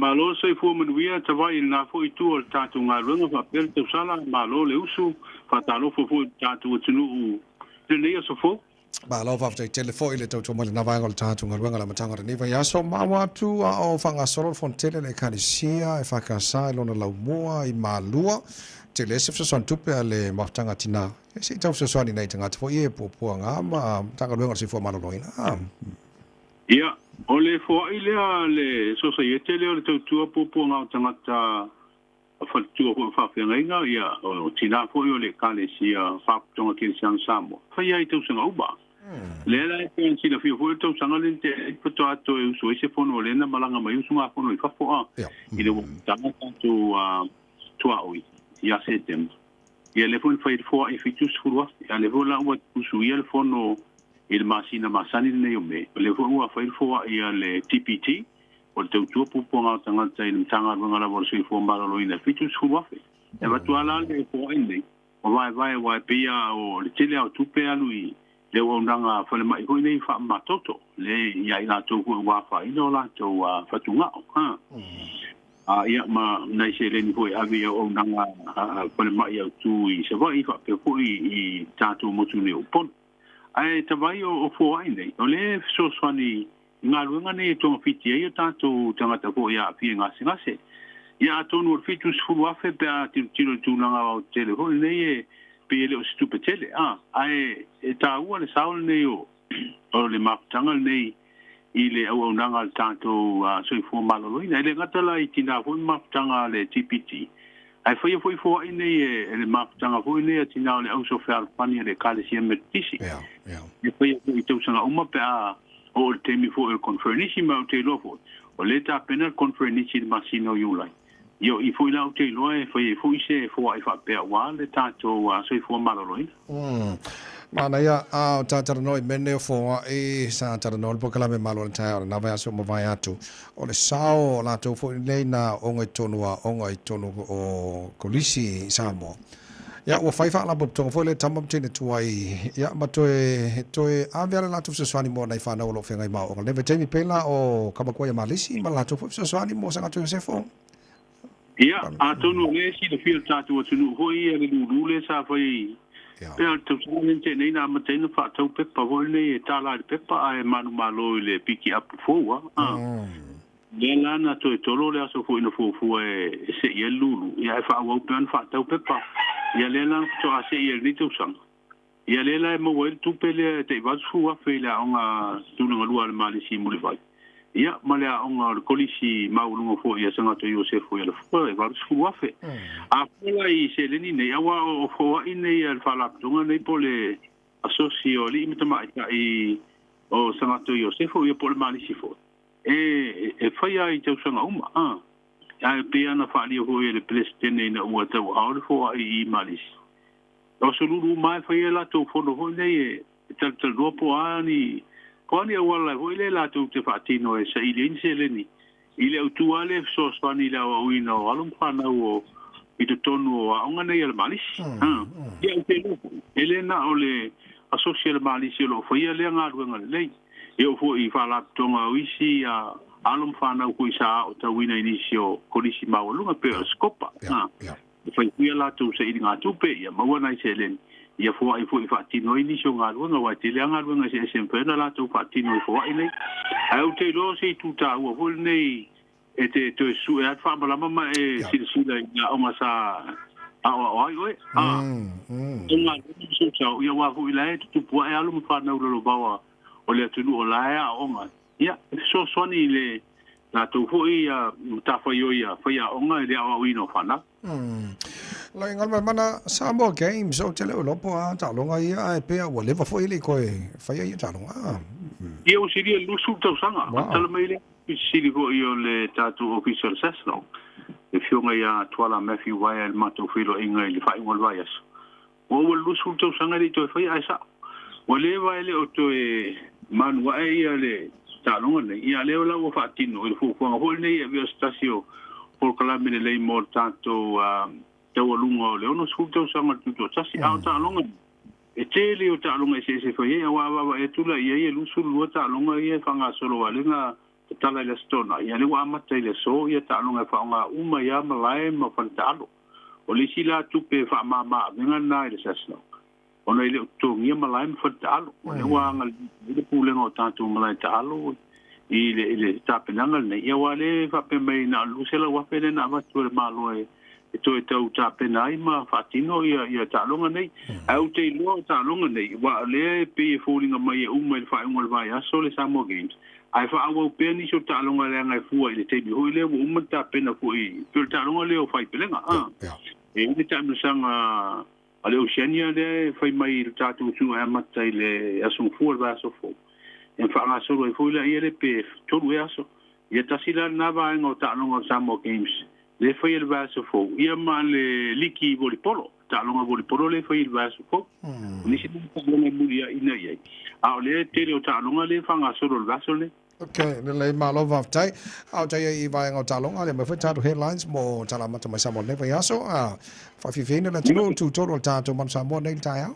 Malo soifua manuia tavai i lena foi itu o le tatou galuega faapea le tausala, malo le usu, faatalofa foi i le tatou atunuu i lenei aso fou. Malo faafetai tele foi le tautua mai lena vaega o le tatou galuega i le amataga o lenei vaiaso. Maua atu a o faagasolo le fonotele a le Ekalesia e FKS i lona laumua i Malua. Tele ese fesoasoani tupe a le mafutaga a tina. Se i tau fesoasoani i nai tagata foi ia e puapuaga ma Matagaluega o le Soifua Maloloina. Ia, o le foai lea a le Sosaiete lea o le Tautua Puapuaga o Tagata Faletua foi o Faafeagaiga, ia, o tina foi o le Ekalesia Faaputoga Kerisiano Samoa, fai ai i tausaga uma. Lea la e pei ona silafia foi o le tausaga lea na tea ai faatoa toe usu ai se fono o lea na malaga mai usugafono i fafo a i le ua taga tatou tuaoi ia Setema. Ia lea foi na fai le foai 70,000. A lea foi la ua usuia le fono i le masina masani lenei o Me. O lea foi ua fai le foai a le TPT, o le Tautua Puapuaga o Tagata i le Matagaluega lava o le Soifua Maloloina e 70,000. E avatu lava la le foai lenei, ua vaevae aua e pei lava o le tele lava o tupe e alu i le auaunaga falemai foi nei faamamatoto, le ia i latou foi ua afaina o latou fatugao. A ia ma nai seleni foi e ave i auaunaga falemai autu i Savaii faapea foi i tatou motu nei o Upolu. Ae tavai o foai nei, o lea e fesoasoani i galuega nei e togafiti ai o tatou tagata foi e aafia i gasegase. Ia atonu o le 70,000 pe a tilotilo i le tulaga aoaotetele foi lenei e pei e le o se tupe tele, a, ae e taua le sao lenei o le mafutaga lenei i le auaunaga a le tatou soifua maloloina. E le gata la i tina foi mafutaga a le TPT, ae faia foi foai nei e le mafutaga foi nei a tina o le Auso Fealofani a le Ekalesia Metotisi. E faia foi i tausaga uma pe a oo i le taimi foi o le conferenisi, ma ou te iloa foi, o lea e tapena le conferenisi i le masina o Iulai. Ia o i foi la ou te iloa e fai ai foi se foai faapea aua le tatou soifua maloloina. Manaia, a o ta talanoa i mea nei o foai, sa talanoa le polokalame Malo o le Taeao i lena vaiaso ua mavae atu, o le sao o latou foi nei na aoga i totonu o aoga i totonu o kolisi i Samoa. Ia, ua fai faalapotopotoga foi lea tama ma teine tuai, ia, ma toe, toe ave lava le latou fesoasoani mo nai fanau o lo o feagai ma aoaoga. I lenei vaitaimi, pei la o Kamakuai a Malisi ma le latou foi fesoasoani mo Sagato Iosefo. Ia, atonu o lea e silafia e le tatou atunuu foi ia le lulu lea sa fai pea o le tausaga lea na tea nei na amata ai ona faatau pepa foi lenei e tala i le pepa ae manumalo i le pikiapu fou a. Lea la na toe tolo le aso foi na fuafua e sei ai le lulu, ia ae faaauau pea ona faatau pepa. Ia lea la na faatoa sei ai i lenei tausaga. Ia lea la e maua ai le tupe lea e tai 80,000 i le aoga tulaga lua a le Malisi i Mulivai, ia ma le aoga o le Kolisi maualuga foi a Sagato Iosefo i Alafua e 80,000. A fua la i seleni nei, aua o foai nei a le Faalapotopotoga nei po o le Asosi o Alii ma Tamaitai o Sagato Iosefo, ia po o le Malisi foi, E fai lava i tausaga uma, a. Ae pei lava na faaalia foi e le Peresetene ina ua tauaao le foai i Malisi. O aso lulu uma lava e fai ai latou fono foi nei e talatalanoa po o a ni, po o a ni auala foi lea latou te faatino e saili ai ni seleni i le autu lava lea e fesoasoani i le aoaoina o alo ma fanau o i totonu o aoga nei a le Malisi. A. Ia, ou te iloa foi, e le na o le Asosi a le Malisi o lo o faia lea galuega lelei. E oo foi i faalapotopotoga o isi alo ma fanau foi sa aotauina i nisi o kolisi maualuga pei o Scopa. E fai foi a latou sailiga tupe ia maua nai seleni ia foai foi e faatino ai nisi o galuega aua e tele lava galuega eseese e mafai ona latou faatino i foai nei. Ae ou te iloa o se itu taua foi lenei e te toe sue atu faamalama ma e silasila i nā aoga sa aoao ai oe. A, o galuega ma soosao, ia aua foi la e tutupu ae alo ma fanau lalovaoa o le atunuu o la e aooga. Ia, e fesoasoani i le latou foi matafaioi a faiaoga i le aoaoina o fanau. Lai Galumalemana, Samoa Games, ou te le o iloa po o a taaloga ia, ae pea ua leva foi e le i toe faia ia taaloga. Ia ua silia i le 20 tausaga. Tala mai lea Ofisa Sili foi o le tatou Ofisa o le SASNOC, le Afioga ia Tuala Matthew Vaea i le matou feiloaiga i le faaiuga o le vaiaso. Ua ua le 20 tausaga e le i toe faia ae sao. Ua leva e le o toe manu ae ia le taaloga lenei, ia lea la ua faatino i le fuafuaga foi lenei e avea o se tasi o polokalame lelei mo le tatou taualuga o le 60 tausaga o le Tutoatasi. A o taaloga E tele o taaloga eseese e fai ai, aua a vaavaai atu la i ai e 22 taaloga ia e faagasolo aua lea na tatala i le Aso Toonai, ia lea ua amata i le aso ia taaloga e faaaoga uma ai lava malae ma faletaalo. O le isi la tupe faamama avega lena i le SASNOC, ona e le o totogia malae ma faletaalo. O lea ua agalelei mai le pulega o tatou malae taalo i le i le tapenaga lenei, ia aua o lea e faapea mai na o le $200,000 lea na avatu e le Malo e e toe tau tapena ai ma faatino ia ia taaloga nei. Ae ou te iloa o taaloga nei, aua o lea e pei e foliga mai e uma i le faaiuga o le vaiaso le Samoa Games, ae faaauau pea nisi o taaloga leaga e fua i le taimi foi lea ua uma ona tapena foi, pei o le taaloga lea o Faipelega, a. E i ai le taamilosaga a le Oceania lea e fai mai i le tatou atunuu e amata i le Aso Gafua o le vaiaso fou, ia ma faagasolo ai foi laia lea pe tolu ea aso. Ia tasi la lena vaega o taaloga o le Samoa Games lea e faia i le vaiaso fou, ia ma le liki volipolo, taaloga volipolo lea e faia i le vaiaso fou. O nisi na taaloga e muliaina i ai, a o lea e tele o taaloga lea e faagasolo i le vaiaso lenei. Ok, lelei malo faafetai. A o tai ai i vaega o taaloga, lea mai foi tatou headlines mo tala amata mai Samoa lenei vaiaso. A faafiafiaina le atunuu, tutolu o le tatou Manu Samoa nei i le taeao.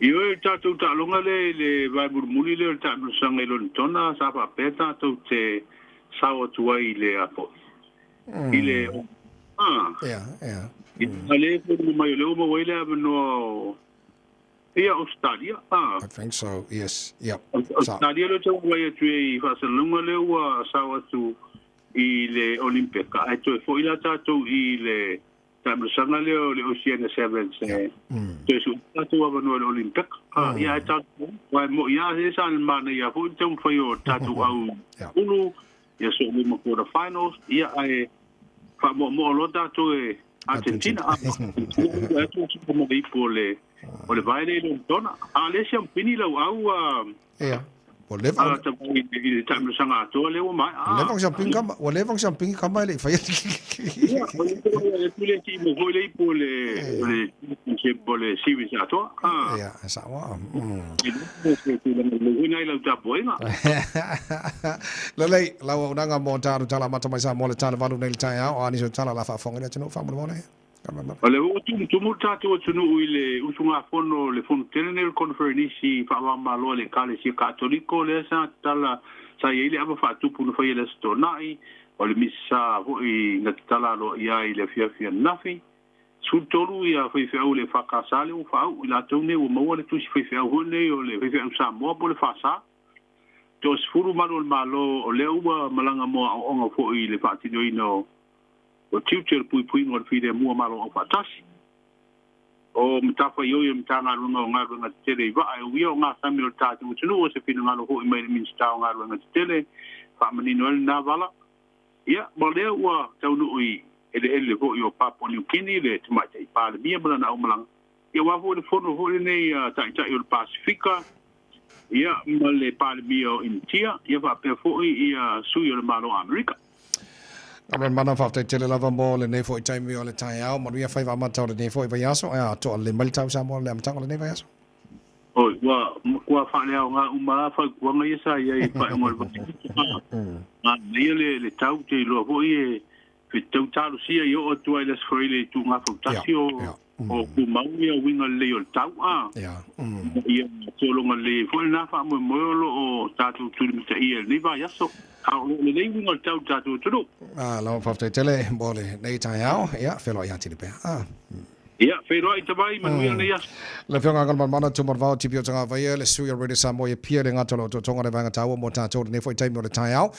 Ioe, o le tatou taaloga lea i le vae mulimuli lea o le taamilosaga i Lonitona, sa faapea tatou te sao atu ai i le a foi, i le a, i le foliga mai o lea ua maua ai le avanoa o Ia, Ausetalia, a. I think so, yes, yep. Ausetalia lea ou te vaavaai atu ai i faasalalauga lea ua sao atu i le Olympeka, ae toe foi la tatou i le taamilosaga lea o le Oceania Sevens e toe sue tatou avanoa i le Olympeka. A, ia ae tatou, aua e moni lava se sa manaia foi le taumafai o tatou au ulu, ia soo mai ma quarter finals, ia ae faamoamoa loa tatou e Argentina. Argentina atu atu ma le ipu o le o le vae lea i Lonitona. A o lea siampini lau au a Ia. Ua leva a tau i le taamilosaga atoa lea ua maea. Ua leva ona siampini kama, ua leva ona siampini kama e le i faia. Ia, o le atu le tii mai foi le ipu o le o le championship o le series atoa. Ia, e sao lava. Le foi nai lau tapuaiga. Lelei, lau auaunaga mo tatou tala amata mai Samoa le tala valu nei le taeao, a nisi o tala la faafofoga i le atunuu faamolemole. O lea ua tumutumu le tatou atunuu i le usugafono o le Fono tele nei o le Koneferenisi Faava-o-Malo a le Ekalesia Katoliko lea sa tatala sa i ai le ava faatupu na faia i le Aso Toonai, o le Misa foi na tatala aloaia ai i le afiafi ananafi. 13 ia faifeau o le EFKS lea ua faauu i latou nei ua maua le tusi faifeau foi lenei o le faifeau Samoa po o le FSA. Toasefulu malu o le Malo o lea ua malaga mo aoaoga foi i le faatinoina o o tiute o le puipuiga o le filemu a Malo Aufaatasi. O matafaioi o le Matagaluega o Galuega Tetele i vaa e uia o gasami o le tatou atunuu o se finagalo foi mai le Minisita o Galuega Tetele faamanino ai lena vala. Ia, ma o lea ua taunuu i eleele foi o Papua Niu Kini le Tamaitai Palemia ma lana aumalaga, ia aua foi le fono foi lenei a Taitai o le Pasefika, ia ma le Palemia o Initia, ia faapea foi ia sui o le Malo o Amerika. Galuega mana, faafetai tele lava mo lenei foi taimi o le taeao. Manuia faiva amata o lenei foi vaiaso. Ae atoa lelei mai le tau Samoa i le amataga o lenei vaiaso. Oi, ua matua faaleaoga uma lava fautuaga ia sa i ai i le faaiuga o le vaiaso. Manaia le tau, ou te iloa foi e fetau talosia i oo atu ai i le Aso Faraile i Tuugafautasi o o tumau ia uiga lelei o le tau, a ia sologa lelei ai foi lena faamoemoe o lo o tatou tulimataia i lenei vaiaso, a o lo o lelei uiga o le tau i le tatou atunuu. Malo faafetai tele mo lenei taeao, ia feiloai atili pea. Ia, feiloai tamai, manuia lenei aso. Le Afioga Galumalemana Tumanuvao Tipi o Tagavaia, le sui o Radio Samoa i Apia, le gata o le otootoga o le vaega taua mo tatou i lenei foi taimi o le taeao.